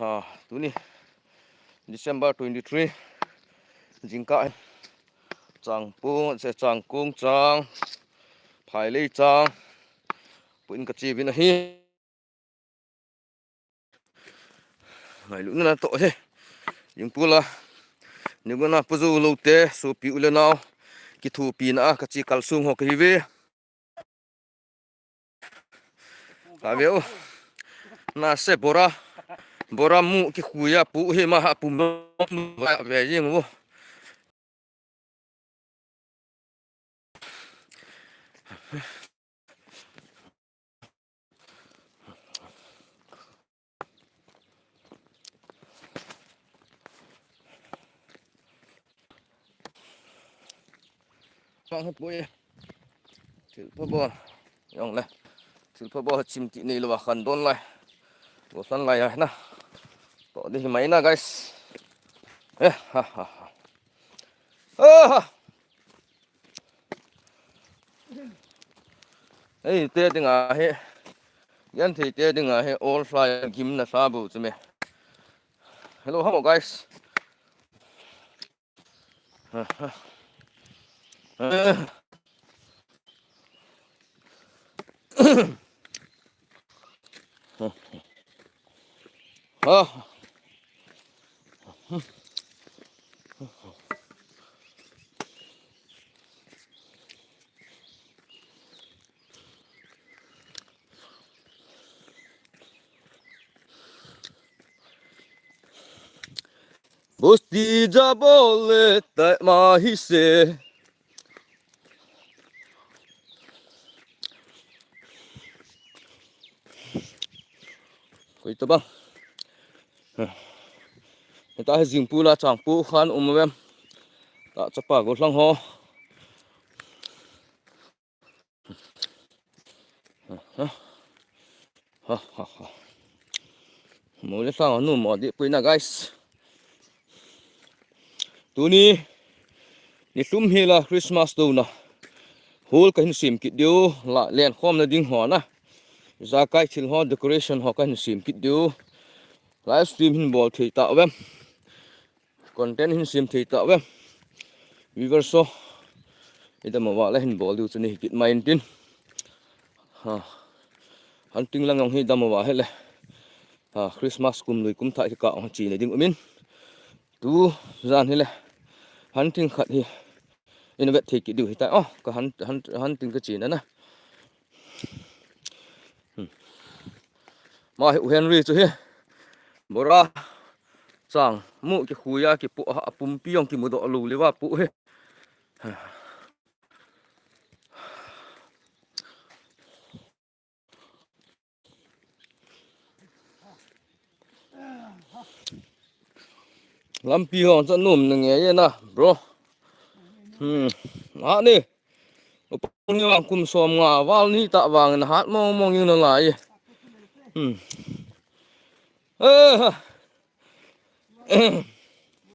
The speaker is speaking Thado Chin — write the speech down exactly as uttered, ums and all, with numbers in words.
Ha, tuni December twenty-three, jingkah hin Changpung, se Changkung chang, Phailei chang, pu in kache uvin ahi. Ngailutna natoh e. Jingpula, nigona pu jou lou te, sopi u le nao, kithopina a kache kalsong ho kahi uve. Ka ve u. Nase bora. Bora mu kikhui a pu hi ma ha pu mu va ve jing u. Sang hep boi. Thil pha bol. Jong le. Thil pha bol chim ti nei lou va khan don lai. Bol san lai ha na. To di hi mai na, guys. Eh, ha, ha, ha. Ah, ha. Ei, te dinga hi. Genthei te dinga hi. All fly gimna sa bu chu me. Hello, hello, guys. Bosti jabole tai ma hi se. Koi to bang. Heta hi jingpula Changpu khan um vem. Ta chapa golhang ho. Ha, ha, ha. Mo le sang nu mo di puina, guys. Tuni ni hlum hi la Christmas do na. Hol kahin sim kit diu la len khom na ding ho na. Jakai thil ho decoration ho kahin sim kit diu. Live stream hin bol thei ta vem. Content hin sim thei ta vem. Viewers ho. Idam ava la hin bol diu chu ni hi kit mai intin. Ha. Hunting lang jong hi dam ava hile. Ha, Christmas kum lui kum thah hi ka ong chi le ding umin. Tu jan hile. Hunting khat hi. In vet thei kit diu hi ta. Oh, ka hunt, hunt, hunting ka chi na na. Hmm. Ma hi u Henry chu hi. Bora. Chang. Mu kikhui a kipu a pumpi jong kimu doh lou le va pu hi. Lampi ho chu nom na nge ye na, bro. Hmm. Ha ni. Upang ni vang kum som nga val ni ta vang na hat mong mong ing na lai. Hmm. Eh, ha.